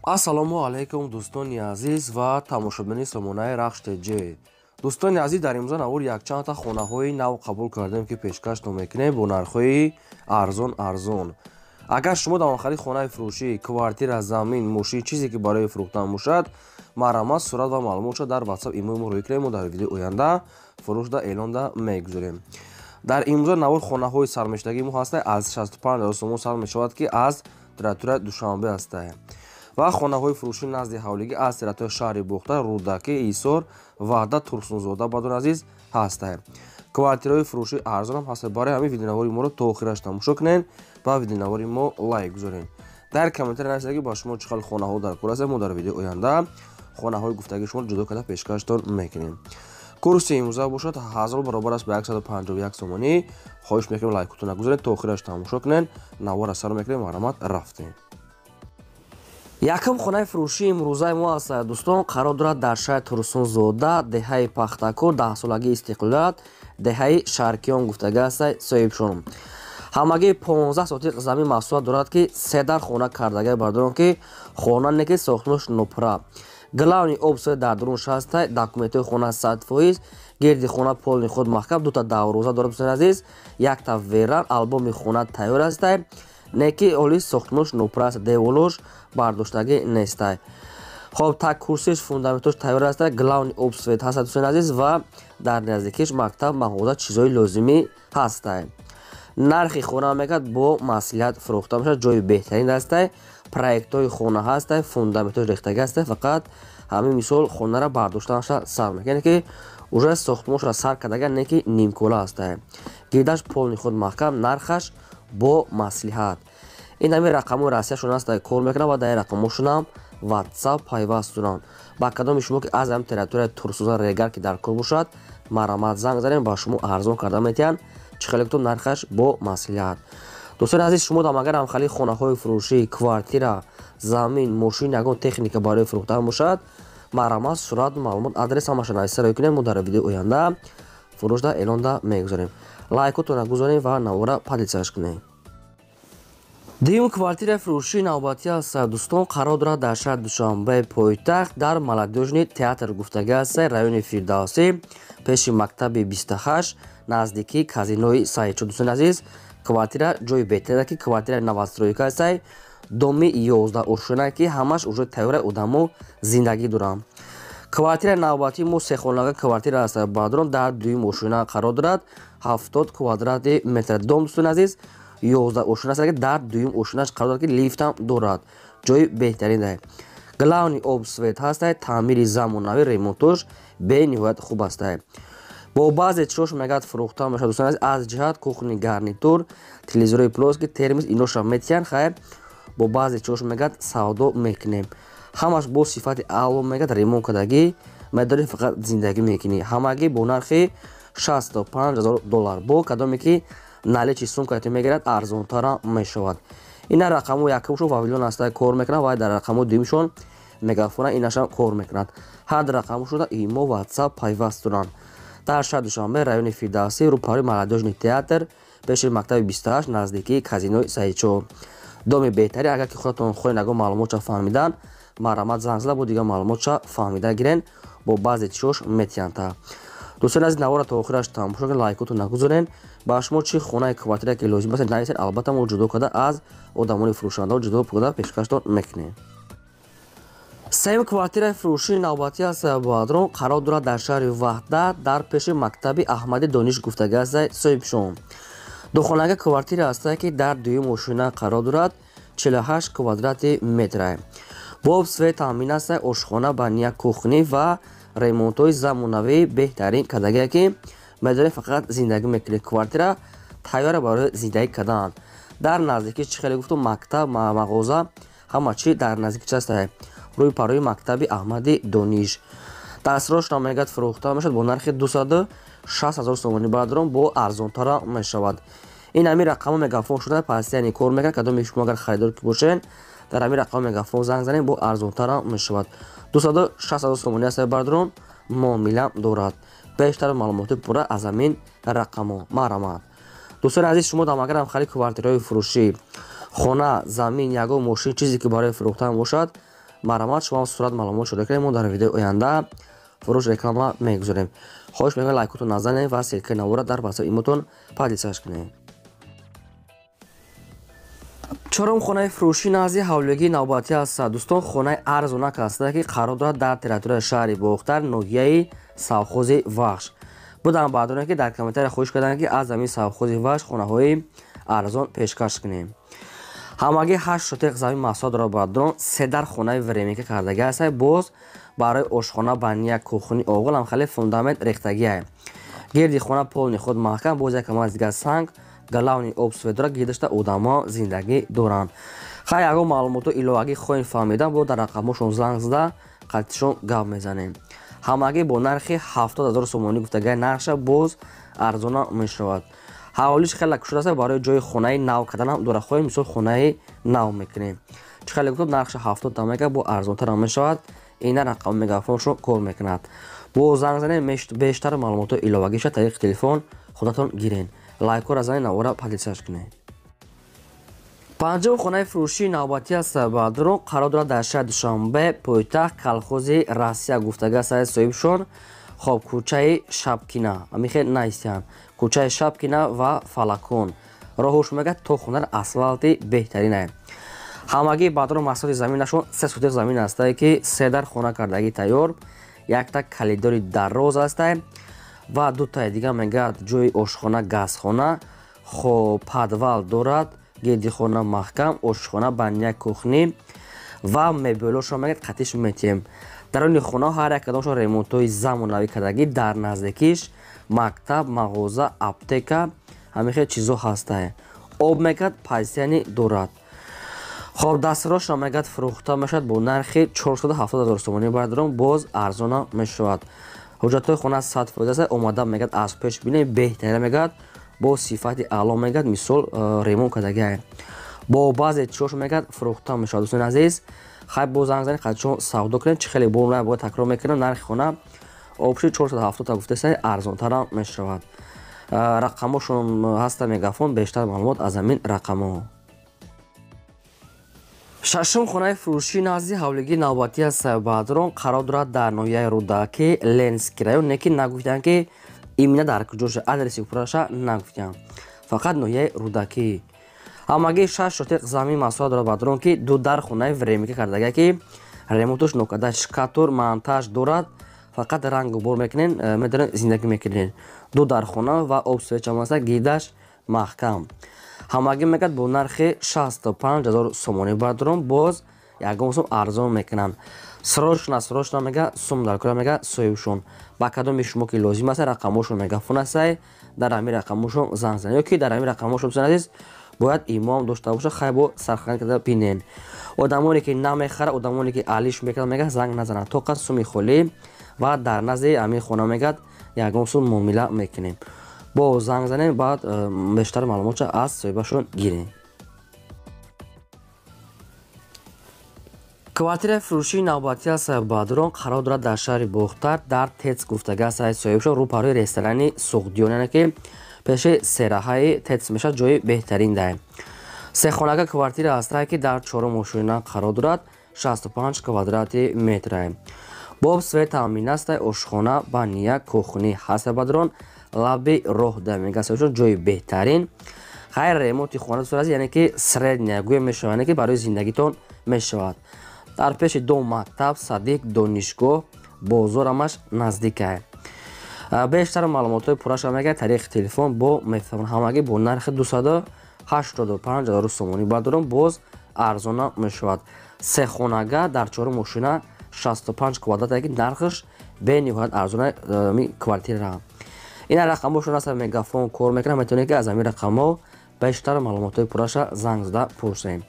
Ассалому алайкум, дӯстони азиз ва тамошобинони сомонаи Рахш ТЖ. Дӯстони азиз, дар имрӯза навор якчандта хонаҳои нав қабул кардем, ки пешкаштон мекунем бо нархҳои арзон арзон. Агар шумо дар харид хонаи фурӯшӣ, квартира, замин, мошин, чизе ки барои фурӯхтан бошад, марҳамат, сурат ва маълумотшо дар WhatsApp, имои мо рӯй кунем, мо дар видеои оянда фурӯшда эълонда мегузорем. Дар имрӯза навор хонаҳои сармешдагии мо ҳаста, аз 65 0 сомон сар мешавад, ки аз территорияи Душанбе ҳастае, ва хонаҳои фурӯшӣ назди ҳавлигӣ аз территорияи шаҳри Бохтар, Рӯдакӣ, Ҳисор, Ваҳдат, Турсунзода, бадон азиз ҳастае. Квартираҳои фурӯшӣ арзонам ҳастад. Барои ҳамин видеонавори моро то охираш тамошо кунед ва видеонавори мо лайк гузоред. Дар комментария нависед, ки ба шумо чӣ хел хонаҳо дар кор ҳастад. Мо дар видеои оянда хонаҳои гуфтагии шуморо ҷудо карда пешкаштон мекунем. Курси имрӯза бошад 1000 баробар аст ба 151 сомонӣ. Хоҳиш мекунем, лайкотон нагузоред, то охираш тамошо кунед. Навора сар мекунем, марҳамат, рафтем. Якум хонаи фурӯшии имрӯзаи мо аст, дӯстон, қарор дорад дар шаҳри Турсунзода, деҳаи Пахтакор, даҳсолагии истиқлолият, деҳаи Шаркиён гуфтага аст соҳибшон. Ҳамагӣ 15 сотиқ замин масоҳат дорад, ки се дар хона кардага, бардорон, ки хона не, ки сохтмонаш нопура. Главный об свет дар дурунш ҳаста, документҳои хона 100%, гирди хона полный худ маҳкам, дута дарвоза дорад, дӯстони азиз, якта веран, албоми хона тайёр ҳастай, не ки оли сохтмонаш нопура аст, деволош бардоштагӣ нестай. Хоб, так курсиш, фундаментош тайёр аста, главный об свет ҳаста, дӯстони азиз, ва дар наздикиш мактаб, мағоза, чизҳои лозимӣ ҳастай. Нархи хона мегӯяд, бо маслиҳат фурӯхта мешавад, ҷои беҳтарин ҳастай, проектҳои хона ҳастай, фундаментош рехтагӣ ҳастай, фақат ҳамин мисол хонара бардоштанаша сар мекунад, ки уже сохтмонашро сар кардага, не ки нимкола ҳастай. Гирдаш полный худ маҳкам, нархаш бо маслиҳат. Ин ҳамин рақамҳои Россияшон аст, кор мекунад ва дар ин рақамҳошонам WhatsApp пайваст доранд. Ба кадоми шумо ки аз ҳамин территорияи Турсунзода, Регар ки дар кор бошад, марҳамат, занг занем, ба шумо арзон карда метиҳанд, чӣ хеле гуфтум, нархаш бо маслиҳат. Дӯстони азиз, шумо дам агар ҳамхали хонаҳои фурӯшӣ, квартира, замин, мошин, ягон техника барои фурӯхтан бошад, марҳамат, сурат, маълумот, адрес, ҳамаша нависа рӯй кунем, мо дар видеои оянда фурӯшда эълонда мегузорем. Лайкотонро гузорем ва навора поделиться кунем. Дуюм квартираи фурӯшии навбатӣ аст, дӯстон, қарор дорад дар шаҳри Душанбе, пойтахт, дар Молодёжный театр гуфтага аст, райони Фирдавсӣ, пеши мактаби 28, наздикии казинои Саидшо. Дӯстони азиз, квартира ҷои беҳтаре, ки квартираи новостройка аст, доми 11 ошёна, ки ҳамаш уже тайёраи, одамо зиндагӣ доранд. Квартираи навбатии мо сехонага квартира аст, баъдрон, дар дуюм ошёна қарор дорад, 70 квадрати метр дом, дӯстони азиз, 11 ошёна аст, ки дар дуюм ошёнаш қарор дорад, ки лифтам дорад, ҷои беҳтарин. Главный об свет ҳастай, таъмири замонавӣ, ремонтош бениҳоят хуб ҳастай. Бо баъзе чизош мегӯяд, фурӯхта мешавад, дӯстони азиз, аз ҷиҳат кухни гарнитур, телевизорҳои плоский, термос, иноша метиҳанд. Хайр, бо баъзе чизош мегӯяд, савдо мекунем, ҳамаш бо сифати аъло, мегӯяд, ремонт кардагӣ, медорӣ, фақат зиндагӣ мекунӣ. Ҳамагӣ бо нархи 65 000 доллар. Бо кадоме ки наличный сум кати мегирад, арзонтарам мешавад. Ина рақамҳо якумшон Вавилон ҳаста, кор мекунад, ва дар рақамҳои дуюмшон Мегафона, инашам кор мекунад. Ҳар рақамҳо шуда имо, WhatsApp пайваст доранд. Дар шаҳри Душанбе, райони Фирдавсӣ, рӯпаҳои Молодёжный театр, пеши мактаби 28, наздикии казинои Саидшо, доми беҳтарин. Агар ки худатон хоҳед ягон маълумотша фаҳмидан, марҳамат, занг зада, бо дигар маълумотша фаҳмида гирен, бо баъзе чизош метиҳанд. Дӯстони азиз, навора то охираш тамошо кунед, лайкотон нагузорен. Ба шумо чӣ хонаи квартира ки лозим аст, нависед, албатта мо ҷудо карда, аз одамони фурӯшандаҳо ҷудо карда пешкаштон мекунем. Сеюм квартираи фурӯшии навбатӣ аст, баъдрон, қарор дорад дар шаҳри Ваҳдат, дар пеши мактаби Аҳмади Дониш гуфтага аст соҳибшон. Духонага квартира аст, ки дар дуюм ошёна қарор дорад, 48 квадрати метра. Бо об свет таъмин аст, ошхона баня, кухни ва ремонтҳои замонавии беҳтарин кардагие, ки медоред, фақат зиндагӣ мекунед. Квартира тайёра барои зиндагӣ кардан. Дар наздикӣ, чӣ хеле гуфтум, мактаб, мағоза, ҳама чӣ дар наздикӣ част, рӯи парои мактаби Аҳмади Дониш. Дастрошна мегӯяд, фурӯхта мешавад бо нархи 260 000 сомонӣ, баъдрон, бо арзонтара мешавад. Ин ҳамин рақамҳо Мегафон шуда постоянно кор мекунад. Кадоме шумо агар харидор ки бошед, дар ҳамин рақамҳо Мегафон занг занед, бо арзонтара мешавад. 260 000 сомонӣ аст, бардорон, муомила дорад. Бештар маълумоти пурра аз ҳамин рақамҳо, марҳамат. Дӯстони азиз, шумо дам агарам харид квартираҳои фурӯшӣ, хона, замин, ягон мошин, чизе ки барои фурӯхтан бошад, Марҳамат, шумо сурат маълумот шуда кунед, мо дар видеои оянда фурӯш реклама мегузорем. Хоҳиш мекунем, лайкотон назанед ва ссылкаи навора дар WhatsApp имотон поделиться кунед. Чорум хонаи фурӯшӣ назди ҳавлигии навбатӣ аст. Дӯстон, хонаи арзонак аст, ки қарор дорад дар территорияи шаҳри Бохтар, ноҳияи Совхози Вахш. Будам баъдоне, ки дар комментария хоҳиш карданд, ки аз замини Совхози Вахш хонаҳои арзон пешкаш кунем. Ҳамагӣ 8 сотиқ замин масоҳат дорад бародарон, се дар хонаи временка кардагӣ аст. Боз барои ошхона, баня, кухни, оғил ҳам хеле фундамент рехтагиа. Гирди хона полный худ маҳкам, боз якам аз дигар санг, главный об свет дорад, гирдашта одамо зиндагӣ доранд. Хай, ягон маълумоту иловагӣ хоҳем фаҳмидан, бо дар рақамҳошон занг зада қатишон гап мезанем. Ҳамагӣ бо нархи 70 000 сомонӣ гуфтагай, нархша боз арзона мешавад. Ҳавлиш хеле кушода аст, барои ҷои хонаи нав карданам дора. Хоҳем, мисол, хонаи нав мекунем. Чӣ хеле гуфтам, нархша 70 та мега, бо арзонтарам мешавад. Ина рақам мегафоншон кор мекунад. Бо занг занем, бештар маълумотҳои иловагиша тариқи телефон худатон гирен. Лайкҳоро занед, навора поделиться кунед. Панҷум хонаи фурӯшии навбатӣ аст бародарон, қарор дорад дар шаҳри Душанбе, пойтахт, колхози Россия гуфтага аст соҳибшон. Хоб, кӯчаи Шабкина, амихе наистиян, кӯчаи Шабкина ва Фалакон роҳуш мегӯяд то хонар асфалти беҳтаринае. Ҳамагӣ бародарон, масоҳати заминашон 3 сотиқ замин астае, ки се дар хона кардагӣ тайёр, якта калидори дароз астае ва дутаи дигар мегӯяд ҷои ошхона, газхона. Хоб, подвал дорад, гирди хона маҳкам, ошхона, баня, кухни ва мебелошро мегӯяд қатиш метиҳем. Даруни хона ҳар як кадомшон ремонтҳои замонавӣ кардагӣ, дар наздикиш мактаб, мағоза, аптека, ҳамин хел чизо ҳастае. Об мегӯяд пасияни дорад. Хоб, дастрошро мегӯяд фурӯхта мешавад бо нархи 470 000 сомонӣ бародарон, боз арзона мешавад. Ҳуҷҷатҳои хона 100% аст, омада мегӯяд аз пеш бинем, беҳтарина мегӯяд, бо сифати аъло мегӯяд, мисол ремонт кардагиа. Бо баъзе чизош мегӯяд фурӯхта мешавад. Дӯстони азиз, хай, бо занг занед, қадшон савдо кунед. Чӣ хеле бо бояд такрор мекунам, нархи хона общий 470 та гуфтаста, арзонтарам мешавад. Рақамҳошон ҳаста мегафон, бештар маълумот аз ҳамин рақамҳо. Шашум хонаи фурӯшӣ назди ҳавлигии навбатӣ аст бародарон, қарор дорад дар ноҳияи Рӯдакӣ, Ленинский район, не ки нагуфтанд, ки именно дар куҷоша, адреси пурраша нагуфтанд, фақат ноҳияи Рӯдакӣ. Ҳамагӣ 6 сотиқ замин масоҳат дорад бародарон, ки ду дар хонаи временка кардага, ки ремонтуш нокарда, штукатур монтаж дорад, фақат рангу бор мекунен, медорен, зиндагӣ мекунен. Ду дар хона ва об свет чамаста, гирдаш маҳкам. Ҳамагӣ мегӯяд бо нархи 65 000 сомонӣ бародарон, боз ягон сум арзон мекунанд. Срочно, срочно мега сум дар кора мега соҳибшон. Ба кадоми шумо ки лозим аст, рақамҳошон мегафон астай, дар ҳамин рақамҳошон занг занед, ё ки дар ҳамин рақамҳошон, дӯстони азиз, бояд имом дошта боша. Хай, бо сархани карда бинен. Одамоне ки намехара, одамоне ки алиш мекунад, мега занг назананд, тоқа суми холӣ ва дар назди ҳамин хона мегӯяд ягон сум муомила мекунем. Бо занг занем, баъд бештар маълумотша аз соҳибашон гирем. Квартираи фурӯшии навбатӣ аст бародарон, қарор дорад дар шаҳри Бохтар, дар ТЭЦ гуфтага аст соҳибшон, рӯпаҳои ресторани Суғдиён, яъне ки пеши сераҳаи ТЭЦ мешавад, ҷои беҳтарин дай. Сехонага квартира астае, ки дар чорум ошёна қарор дорад, 65 квадрати метрае. Бо об свет таъмин аст, ошхона, баня, кухни ҳаст бародарон, лаби роҳ да мега соҳибшон, ҷои беҳтарин. Хайр, ремонти хона дӯстон, яъне ки средняя гӯя мешавад, яъне ки барои зиндагитон мешавад. Дар пеши ду мактаб, садик, донишгоҳ, бозор ҳамаш наздикае. Бештар маълумотҳои пурраша мегӯяд тариқи телефон бо мефаҳмон. Ҳамагӣ бо нархи 285 000 сомонӣ бародарон, боз арзона мешавад. Сехонага дар чорум ошёна, 65 квадрат, ки нархаш бениҳоят арзона квартира. Ина рақамҳошон аст, мегафон кор мекунад, метавонед ки аз ҳамин рақамҳо бештар маълумотҳои пурраша занг зада пурсем.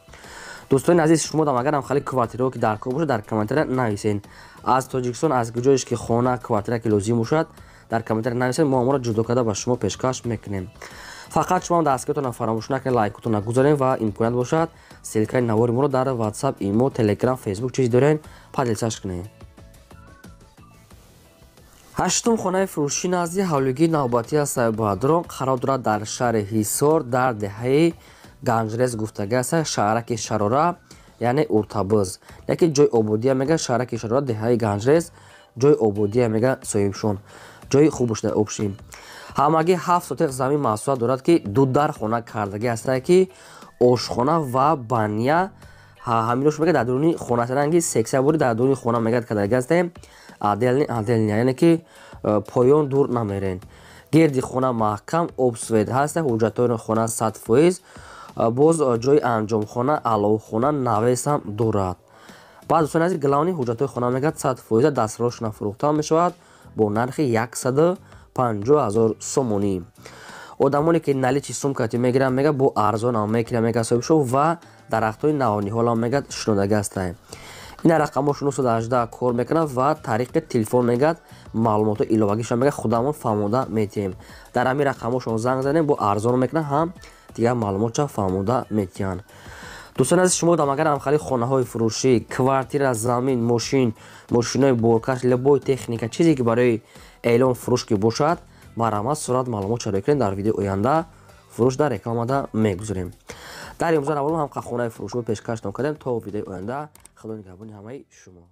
Дӯстони азиз, шумо дам агарам хеле квартираҳо ки дар кор бошад, дар комментария нависен. Аз Тоҷикистон, аз куҷоеш ки хона, квартира ки лозим бошад, дар комментария нависен, мо ҳамонро ҷудо карда ба шумо пешкаш мекунем. Фақат шумо дастгиритонро фаромӯш накунед, лайкотонро гузорем ва имконият бошад, ссылкаи навори моро дар WhatsApp, имо, Telegram, Facebook чиз дорен, поделиться кунед. Ҳаштум хонаи фурӯшӣ назди ҳавлигии навбатӣ аст бародарон, қарор дорад дар шаҳри Ҳисор, дар деҳаи Ганҷрез гуфтага аст, шаҳраки Шарора, Яъне Уртабуз, яке ҷои ободия мега шаҳраки Шарора, деҳаи Ганҷрез, ҷои ободия мега соҳибшон, ҷои хуб шуда. Общий ҳамагӣ 7 сотиқ замин масоҳат дорад, ки ду дар хона кардагӣ ҳастае, ки ошхона ва баня ҳаминош мега дар дуруни хона, ранги сексия бури дар дуруни хона мегад кардагӣ ҳастаем, отдельный отдельный, яъне ки поён дур намерен. Гирди хона маҳкам, об, свет ҳаста, ҳуҷҷатҳои хона 100%. Боз ҷои анҷомхона, аловхона, навес ҳам дорад. Баъд, дӯстони азиз, главный ҳуҷҷатҳои хона мегӯяд 100% дастрошона фурӯхта мешавад бо нархи 150 000 сомонӣ. Одамоне ки наличный сумкати мегиранд, мега бо арзонам мекунам, мега соҳибшо, ва дарахтҳои навниҳолам мегӯяд шинодагӣ ҳастанд. Ина рақамҳо 918 кор мекунад ва тариқи телефон мегӯяд маълумотҳои иловагиша мегӯяд худамон фаҳмода метиҳем. Дар ҳамин рақамҳошон занг занем, бо арзон мекунад, ҳам дигар маълумотша фаҳмода метиҳанд. Дӯстони азиз, шумо дам агар ҳамхали хонаҳои фурӯшӣ, квартира, замин, мошин, мошинои боркаш, любой техника, чизе ки барои эълон фурӯш ки бошад, марҳамат, сурат маълумот шароӣ кунед, дар видеои оянда фурӯш дар рекламада мегузорем. Дар имрӯза навор ҳам хонаи фурӯшро пешкаштон кардем. То видеои оянда, худо нигаҳбони ҳамаи шумо.